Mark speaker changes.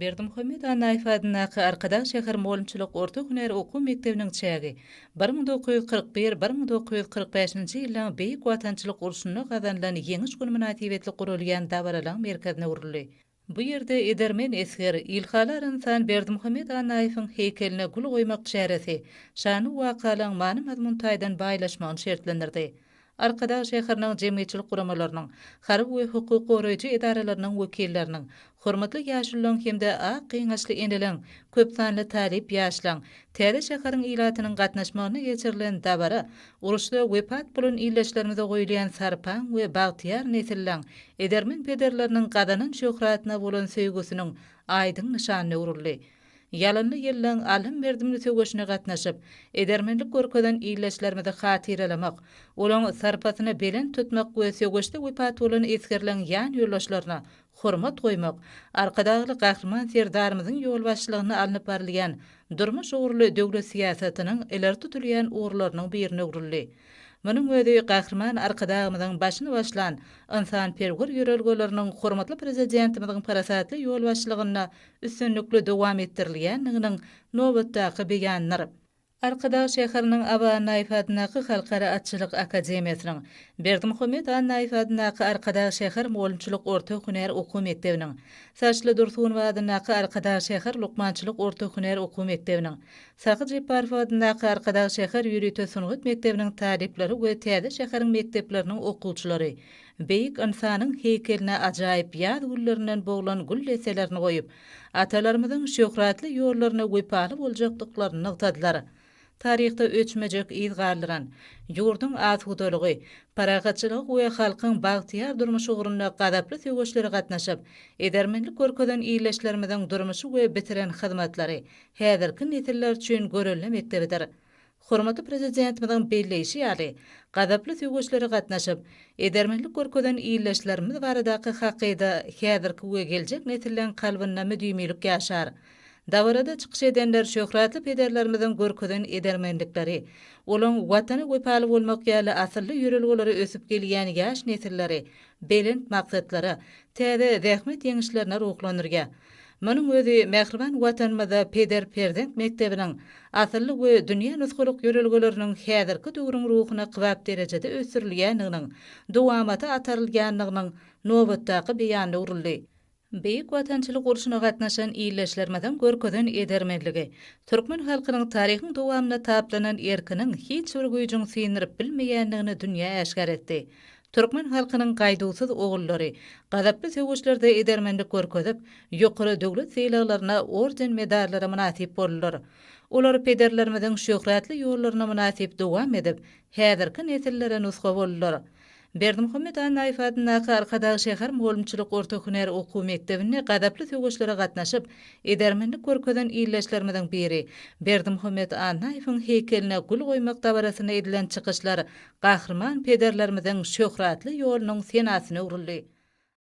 Speaker 1: Berdimuhamet Annaýew adyndaky Arkadag şäher mugallymçylyk orta hünär okuw mekdebiniň çägi 1941, 1945-nji ýyllaryň Beýik Watançylyk urşunda gazanylan Ýeňiş güni mynasybetli guralýan dabaralaryň merkezine öwrüldi. Bu ýerde edermen esger, ilhalar ynsan Berdimuhamet Annaýewiň heýkeline gül goýmak çäresi şanly wakalaryň many-mazmun taýdan baýlaşmagyny şertlendirdi. Arkadag şäheriniň jemgyýetçilik guramalarynyň, harby we hukuk goraýjy edaralarynyň wekilleriniň, hormatly ýaşulularyň hem-de ak gyňaçly eneleriň, köpsanly talyp ýaşlaryň, täze şäheriň ilatynyň gatnaşmagynda geçirilen dabara uruşda wepat bolan ildeşlerimize goýulýan sarpaň we bagtyýar nesilleň edermen pederleriniň gazanan şöhratyna bolan söýgüsiniň aýdyň nyşanyna öwrüldi. Ýalynly ýyllaň alym-berdimli söweşine gatnaşyp, edermenlik görkezen ildeşlerimizi hatyralamak, olaň sarpasyny belent tutmak we söweşde wepat bolan esgerleň ýan ýoldaşlaryna hormat goýmak Arkadagly Gahryman Serdarymyzyň ýolbaşçylygynda alnyp barylýan durmuş ugurly döwlet syýasatynyň ileri tutulýan ugurlarynyň birine öwrüldi. Munuň özi Gahryman Arkadagymyzyň başyny başlan ynsanperwer ýörelgeleriniň hormatly Prezidentimiziň parasatly ýolbaşçylygynda üstünlikli dowam etdirilýändiginiň nobatdaky beýanydyr. Arkadag şäheriniň Aba Annaýew adyndaky Halkara atçylyk akademiýasynyň, Berdimuhamet Annaýew adyndaky Arkadag şäher mugallymçylyk orta hünär okuw mekdebiniň, Saçly Dursunowa adyndaky Arkadag şäher lukmançylyk orta hünär okuw mekdebiniň, Sahy Jepbarow adyndaky Arkadag şäher ýörite sungat mekdebiniň talyplary we täze şäheriň mekdepleriniň okuwçylary Beýik ynsanyň heýkeline ajaýyp ýaz güllerinden boglan gül desselerini goýup, atalarymyzyň şöhratly ýollaryna wepaly boljakdyklaryny nygtadylar. Taryhda öçmejek yz galdyran, ýurduň asudalygy, parahatçylygy we halkyň bagtyýar durmuşy ugrunda gazaply söweşlere gatnaşyp, edermenlik görkezen ildeşlerimiziň durmuşy we bitiren hyzmatlary häzirki nesiller üçin görelde mekdebidir. Hormatly Prezidentimiziň belleýşi ýaly, gazaply söweşlere gatnaşyp, edermenlik görkezen ildeşlerimiz baradaky hakyda häzirki we geljek nesilleň kalbynda müdimilik ýaşar. Dabarada çykyş edenler şöhratly pederlerimiziň görkezen edermenlikleri, olaň Watana wepaly bolmak ýaly asylly ýörelgeleri ösüp gelýän ýaş nesilleri belent maksatlara, täze zähmet ýeňişlerine ruhlandyrýar. Munuň özi mähriban Watanymyzda peder-perzent mekdebiniň asylly we dünýä nusgalyk ýörelgeleriniň häzirki döwrüň ruhuna kybap derejede ösdürilýändiginiň, dowamata atarylýandygynyň nobatdaky beýanyna öwrüldi. Beýik Watançylyk urşuna gatnaşan ildeşlerimiziň görkezen edermenligi, türkmen halkynyň taryhyň dowamynda taplanan erkiniň hiç bir güýjüň syndyryp bilmeýändigini dünýä äşgär etdi. Türkmen halkynyň gaýduwsyz ogullary gazaply söweşlerde edermenlik görkezip, ýokary döwlet sylaglaryna, orden-medallara mynasyp boldular. Olar pederlerimiziň şöhratly ýollaryny mynasyp dowam edip, häzirki nesillere nusga boldular. Berdimuhamet Annaýew adyndaky Arkadag şäher mugallymçylyk orta hünär okuw mekdebinde gazaply söweşlere gatnaşyp, edermenlik görkezen ildeşlerimiziň biri Berdimuhamet Annaýewiň heýkeline gül goýmak dabarasynda edilen çykyşlar gahryman pederlerimiziň şöhratly ýolunyň senasyna öwrüldi.